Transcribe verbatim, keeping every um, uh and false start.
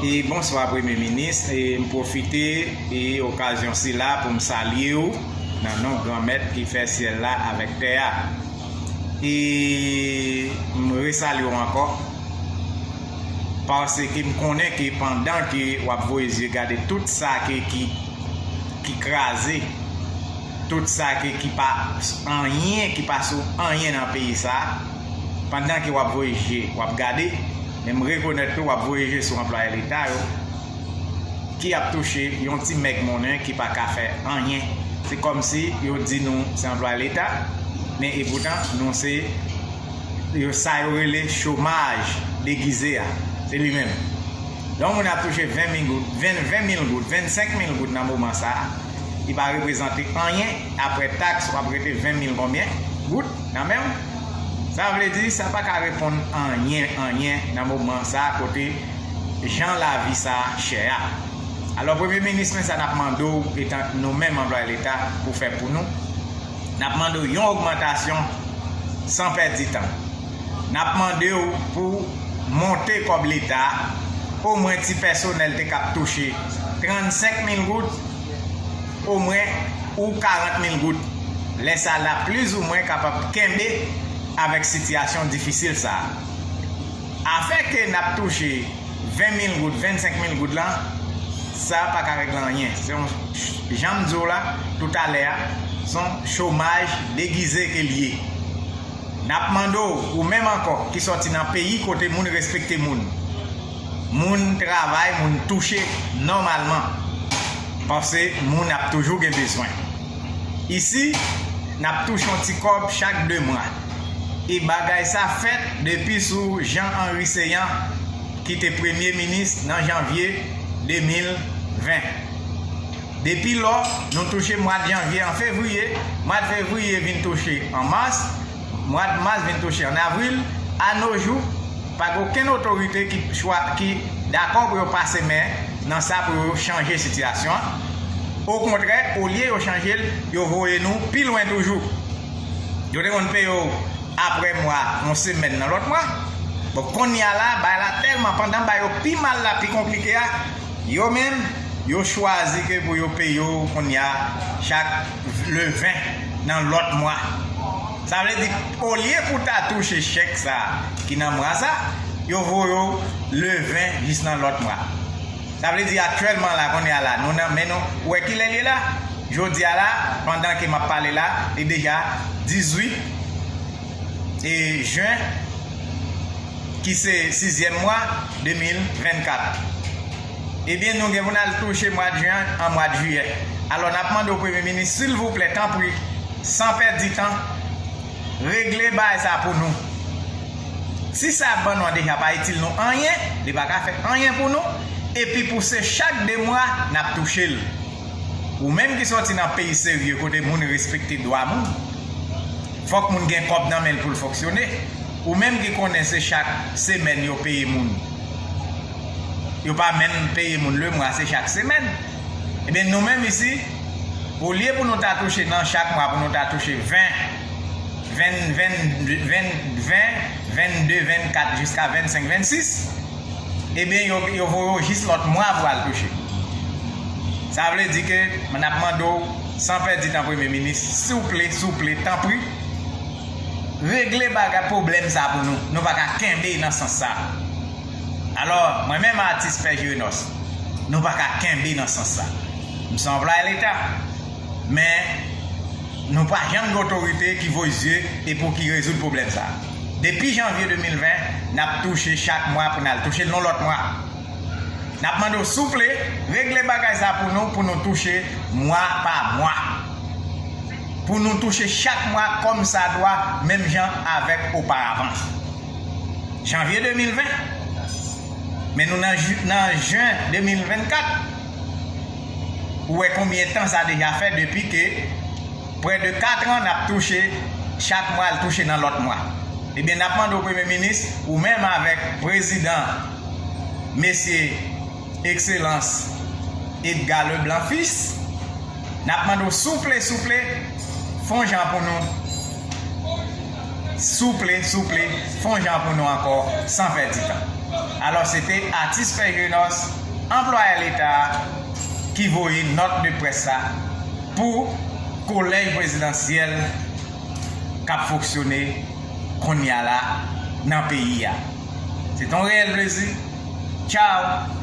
E bonswa Premye Minis, e m pwofite e okazyon sila pou m salye w nan non Granmèt ki fè syèl la avèk tè a. E m resalye w ankò, paske m konnen ke pandan ke w ap voye zye gade tout sa ke, ki, ki kraze, tout sa ke, ki pa anyen, ki pa sou anyen nan peyi sa, pandan ke w ap voye je, w ap gade, men m rekonèt tou w ap voye je sou anplwaye leta yo, ki ap touche yon ti mèg monnen ki pa ka fè anyen. Se kòmsi yo di nou se anplwaye leta, men epoutan nou se, yo, sa yo rele chomaj degize a. Se li menm. Lè yon moun ap touche ven mil goud, ven, ven mil goud, vennsenk mil goud nan moman sa a, li pa reprezante anyen. Apre taks, w ap rete ven mil konbyen goud nan men w. Sa vle di, sa pa ka reponn anyen, anyen nan moman sa a kote jan lavi sa a chè a. Alò, Premye Minis, men sa n ap mande w, etan nou menm anplwaye leta, pou fè pou nou, n ap mande w yon ogmantasyon san pèdi tan. N ap mande w pou monte kòb leta a, omwen ti pèsonèl te kab touche trannsenk mil goud, omwen ou karant mil goud. Lè sa la, plizoumwen kapab kenbe avèk sitiyasyon difisil sa a. Afè ke n ap touche ven mil goud, vennsenk mil goud lan, sa pa ka regle anyen. Se yon, jan m di w la toutalè a, se yon chomaj degize ke l ye. N ap mande w, ou menm ankò, ki sòti nan peyi kote moun respekte moun, moun travay, moun touche nòmalman, paske moun ap toujou gen bezwen. Isi, n ap touche yon ti kòb chak de mwa. E bagay sa fèt depi sou Jean Henry Céant, ki te premye minis nan janvye de mil ven. Depi lò, nou touche mwa janvye an fevriye, mwa fevriye vin touche an mas, mwa mas vin touche an avril. A no jou, pa gen okenn otorite ki chwa, ki dakò pou yo pase men nan sa pou yo chanje sitiyasyon an. Okontrè, olye yo chanje l, yo voye nou pi lwen toujou. Yo te konn peye w apre mwa, yon semèn nan lòt mwa. Bon, kounye a la, bagay la tèlman, pandan bagay yo pi mal la, pi konplike a, yo menm, yo chwazi ke pou yo peye w kounye a chak le ven nan lòt mwa. Sa vle di, olye pou ta touche chèk sa ki nan mwa sa, yo voye w le ven jis nan lòt mwa. Sa vle di aktyèlman la, kounye a la, nou nan men nou, ou wè kilè l ye la? Jodi a la, pandan ke m ap pale la, li deja dizuit e jen, ki se sizyèm mwa de mil vennkat. Ebyen, nou gen pou n al touche mwa jen an an mwa jiyè. Alò, n ap mande w, Premye Minis, silvouplè, tanpri, san pèdi tan, regle bagay sa pou nou. Si sa ap ban nou an deja pa itil nou anyen, li pa ka fè anyen pou nou, epi pou se chak de mwa n ap touche l. Ou menm ki sòti nan peyi serye kote moun respekte dwa moun, fòk moun gen kòb nan men l pou l fonksyone. Ou menm ki konnen se chak semèn yo peye moun. Yo pa menm peye moun le mwa, se chak semèn. Ebyen, nou menm isi, olye pou nou ta touche nan chak mwa, pou nou ta touche ven, ven, ven, ven, ven, vennde, vennkat, jiska vennsenk, vennsis, ebyen, yo, yo voye w jis lòt mwa pou al touche. Sa vle di ke n ap mande w, san pèdi tan, Premye Minis, souple, souple, tanpri, regle bagay, pwoblèm sa pou nou. Nou pa ka kenbe nan sans sa. Alò, mwen menm, atis Pè Jirenòs, nou pa ka kenbe nan sans sa. M se anplwaye leta, men nou pa janm gen otorite ki voye zye e pou ki rezoud pwoblèm sa. Depi janvye de mil ven, n ap touche chak mwa pou n al touche l yon lòt mwa. N ap mande w, souple, regle bagay sa pou nou, pou nou touche mwa pa mwa. Pou nou touche chak mwa kòmsadwa, menm jan avèk oparavan. Janvye de mil ven, men nou nan, nan jen de mil vennkat. Ou wè konbyen tan sa deja fè depi ke prè de kat an n ap touche, chak mwa al touche nan lòt mwa. Ebyen, n ap mande w, Premye Minis, ou menm avèk Prezidan, Mesye Ekselans Edgar Leblanc Fils, n ap mande w, souple, souple, fè yon jan pou nou. Souple, souple, fè yon jan pou nou ankò, san pèdi tan. Alò, se te Atis Fèy Jenos, anplwaye Leta a, ki voye nòt de près sa pou kolèj prezidansyèl k ap fonksyone kounye a la nan peyi a. Se te yon reyèl plezi. Tchaw!